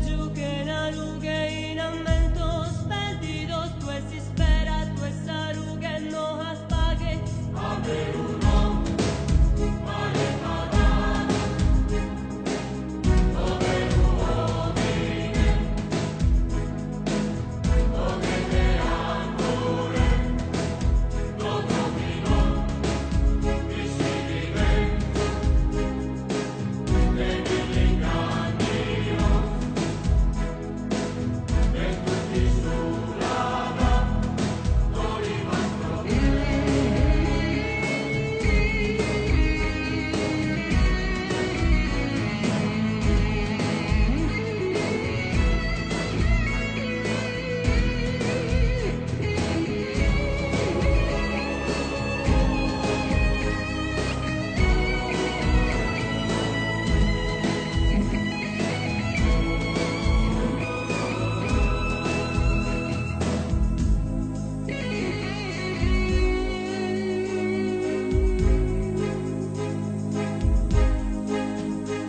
Giuchen a lughe in ammentos perdidos, tue s'ispera, tue sa rughe, no has paghe. Aberu no paret Poveru omine, Boghe de amore, No domino, Iscidimentu de mill'ingannios, Bentu chi sulada, Dolimas pro te.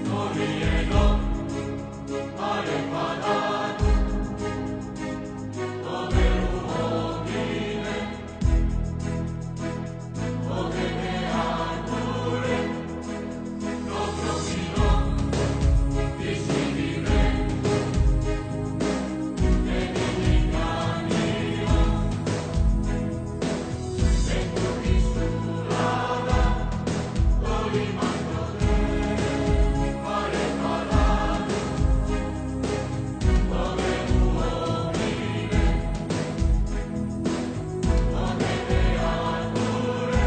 No rie no, paret fadadu, Poveru omine, Boghe de amore, No domino, Iscidimentu de mill'ingannios, Bentu chi sulada, Dolimas pro te, paret fadadu, Poveru omine, Boghe de amore,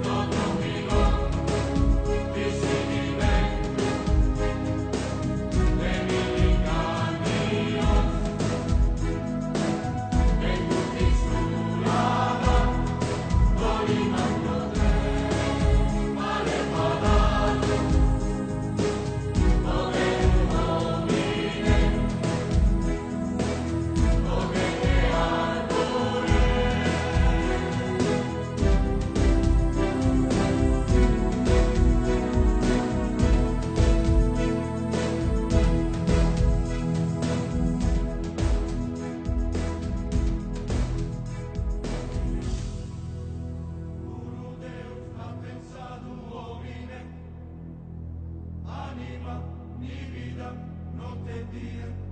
No domino, Iscidimentu de mill'ingannios, Bentu chi sulada, Dolimas pro te, paret fadadu, Poveru omine, Boghe de amore. Puru Deus at pensadu omine, anima, mi vida, notte e die.